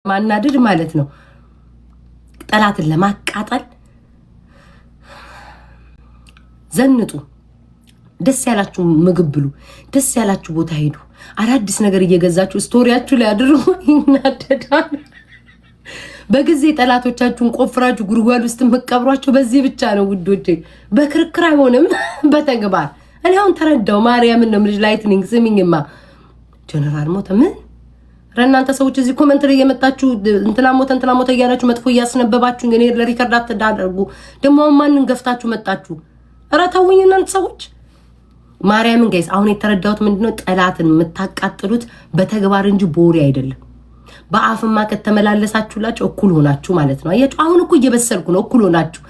ለማናደድ ማለት ነው፣ ጠላትን ለማቃጠል ዘንጡ። ደስ ያላችሁ ምግብ ብሉ፣ ደስ ያላችሁ ቦታ ሄዱ። አዳዲስ ነገር እየገዛችሁ story ያችሁ ላይ አድርጉ። ይናደዳል። በጊዜ ጠላቶቻችሁን ቆፍራችሁ ጉድጓድ ውስጥ የምትቀብሯቸው በዚህ ብቻ ነው ውዶቼ። በክርክር አይሆንም፣ በተግባር። እኔ አሁን ተረዳው። ማርያምን ነው የምልሽ። Lightning ስሚኝማ፣ ጀነራል ሞተ ምን? ኧረ እናንተ ሰዎች እዚህ comment ላይ እየመጣችሁ እንትና ሞተ እንትና ሞተ እያላችሁ መጥፎ እያስነበባችሁ እኔ ለ record አትዳርጉ። ደግሞ አሁን ማንን ገፍታችሁ መጣችሁ? ኧረ ተውኝ እናንተ ሰዎች። ማርያምን guys፣ አሁን የተረዳሁት ምንድነው፣ ጠላትን የምታቃጥሉት በተግባር እንጂ በወሬ አይደለም። በአፍማ ከተመላለሳችሁላቸው እኩል ሆናችሁ ማለት ነው። አያችሁ፣ አሁን እኮ እየበሰልኩ ነው። እኩል ሆናችሁ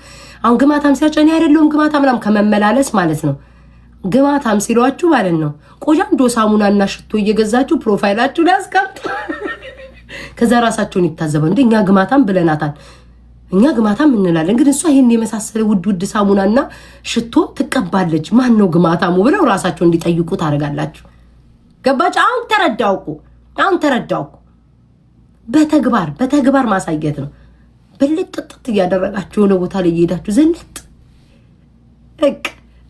አሁን ግማታም ሲያቸው እኔ አይደለሁም ግማታም ምናምን ከመመላለስ ማለት ነው። ግማታም ሲሏችሁ ማለት ነው ቆጃንዶ ሳሙናና ሽቶ እየገዛችሁ profile ኣችሁ ላይ አስቀምጡ። ከዛ ራሳቸውን ይታዘባሉ። እንደ እኛ ግማታም ብለናታል፣ እኛ ግማታም እንላለን፣ ግን እሷ ይህን የመሳሰለ ውድ ውድ ሳሙናና ሽቶ ትቀባለች። ማን ነው ግማታሙ ብለው ራሳቸው እንዲጠይቁ ታደርጋላችሁ። ገባችሁ? አሁን ተረዳው እኮ፣ አሁን ተረዳው እኮ። በተግባር በተግባር ማሳየት ነው። ብልጥጥጥ እያደረጋችሁ የሆነ ቦታ ላይ እየሄዳችሁ ዝንጥ እቅ።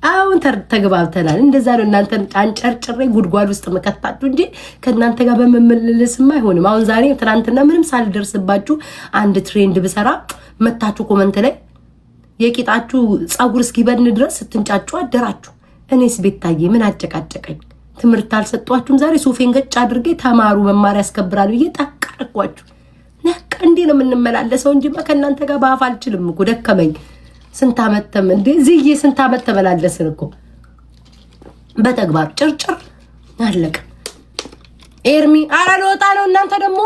አሁን ተግባብተናል። እንደዛ ነው። እናንተን አንጨርጭሬ ጉድጓድ ውስጥ መከታችሁ እንጂ ከእናንተ ጋር በመመለስም አይሆንም። አሁን ዛሬ ትናንትና ምንም ሳልደርስባችሁ አንድ trend ብሰራ መታችሁ comment ላይ የቂጣችሁ ፀጉር እስኪበን ድረስ ስትንጫጩ አደራችሁ። እኔስ ቤታዬ ምን አጨቃጨቀኝ? ትምህርት አልሰጧችሁም? ዛሬ ሱፌን ገጭ አድርጌ ተማሩ፣ መማር ያስከብራል ብዬ ጠቅ አድርጓችሁ ነቅ። እንዲህ ነው የምንመላለሰው እንጂማ ከእናንተ ጋር በአፍ አልችልም እኮ፣ ደከመኝ። ስንት ዓመት እንዴ ዝዬ፣ ስንት ዓመት ተመላለስን እኮ። በተግባር ጭርጭር አለቀ። ኤርሚ፣ አረ ልወጣ ነው። እናንተ ደግሞ